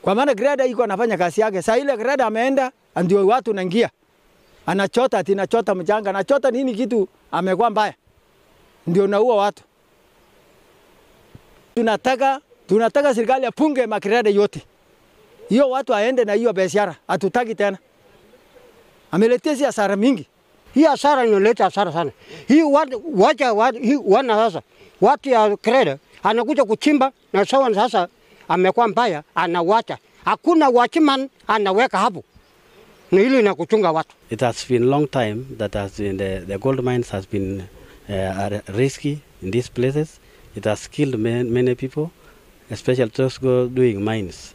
Kwa maana greda iko anafanya kazi yake. Saa ile greda ameenda ndio watu naingia. Anachota ati anachota mchanga, anachota nini kitu amekuwa mbaya. Ndio naua watu. Tunataka serikali apunge magreda yote. Hiyo watu aende na hiyo biashara, hatutaki tena. Ameletea si hasara mingi. Hii hasara inaleta hasara sana. Hii watu wacha watu hii wana sasa. Watu ya greda anakuja kuchimba na sawa sasa amekuwa mbaya anawacha. Hakuna watchman anaweka hapo. Ni ile inakuchunga watu. It has been long time that has been the gold mines has been risky in these places. It has killed many people, especially those go doing mines.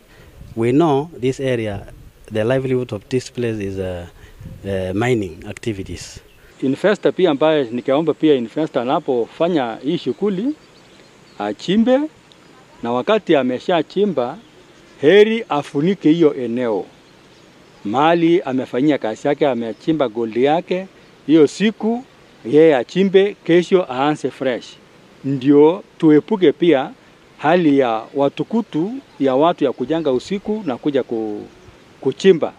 We know this area, the livelihood of this place is mining activities. Investor pia ambaye nikaomba pia investor anapofanya hii shughuli achimbe, na wakati ameshachimba heri afunike hiyo eneo. Mali amefanyia kazi yake, amechimba gold yake, hiyo siku yeye achimbe, kesho aanze fresh. Ndio tuepuke pia hali ya watukutu ya watu ya kujanga usiku na kuja kuchimba.